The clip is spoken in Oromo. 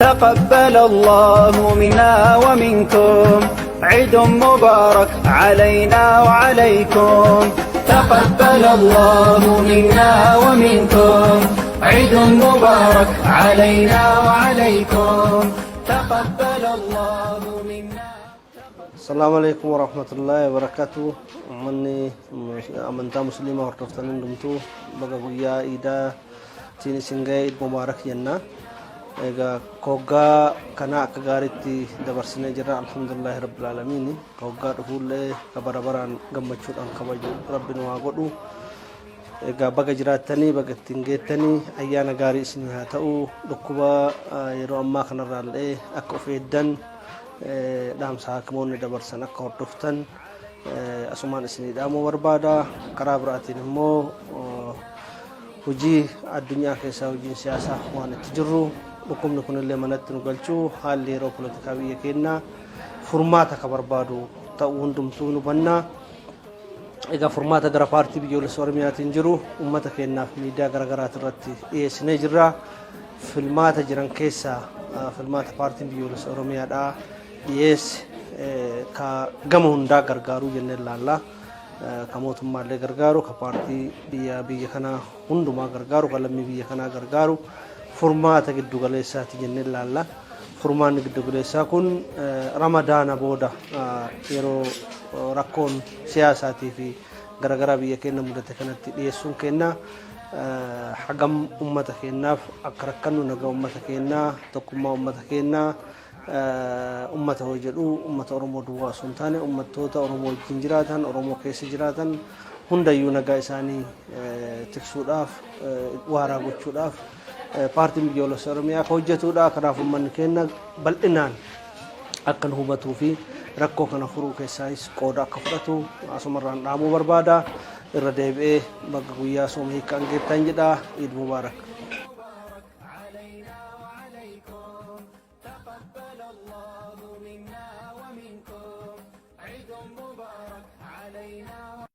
تقبل الله منا ومنكم عيد مبارك علينا وعليكم تقبل الله منا ومنكم عيد مبارك علينا وعليكم تقبل الله منا. Asalaamu alaikum warahmatullahi wabarakatuh. Uummanni amantaa musliimaa hordoftan hundumtuu baga guyyaa iidaa tiin isin ga'e Iid Mubaarak jenna. Egaa hoggaa kana akka gaariitti dabarsinee jirra alhamdulillahi rabbil aalamiin. Hoggaa dhufuullee ka bara baraan gammachuudhaan kabaju rabbi nu haa godhu. Egaa baga jiraattanii baga ittiin geettanii ayyaana gaarii isinii haa ta'u. Dhukkuba yeroo ammaa kanarraallee akka of eeddan dhaamsa haakimoonni dabarsan akka hordoftan asumaan isinii dhaamuu barbaada. Karaa biraatiin immoo hojii addunyaa keessaa hojiin siyaasaa waan itti jirru dhukkubni kunillee manatti nu galchuu haalli yeroo polotikaa biyya keenyaa furmaata ka barbaadu ta'uu hundumtuu nu hubanna. Egaa furmaata gara paartii biyyoolessa Oromiyaatiin jiru uummata keenyaaf miidiyaa garaagaraati irratti dhiyeessinee jirra. Filmaata jiran keessaa filmaata paartiin biyyoolessa Oromiyaadhaa dhiyeesse ka gama hundaa gargaaruu jennee ilaalla. Ka mootummaallee gargaaru, ka paartii biyya biyya kanaa hundumaa gargaaru, ka lammii biyya kanaa gargaaru furmaata giddu galeessaati jennee ilaalla. Furmaanni giddu galeessaa kun ramadaana booda yeroo rakkoon siyaasaatii fi garaagaraa biyya keenya mudate kanatti dhiyeessuun keenya hagam ummata keenyaaf akka rakkannu nagaa ummata keenyaa tokkummaa ummata keenyaa ummata hoo jedhu ummata Oromoo duwwaa osoo hin taane ummattoota Oromoo wajjin jiraatan Oromoo keessa jiraatan hundayyuu nagaa isaanii tiksuudhaaf waaraa gochuudhaaf paartiin biyyoolessa Oromiyaa akka hojjetudha. Kanaaf uummanni keenya bal'inaan akka nu hubatuu fi rakkoo kana furuu keessaayis qooda akka fudhatu asumarraan dhaamuu barbaada. Irra deebi'ee bakka guyyaa sooma hiikkaan geettan jedha. Iid Mubaarak. علينا وعليكم تقبل الله منا ومنكم عيد مبارك علينا.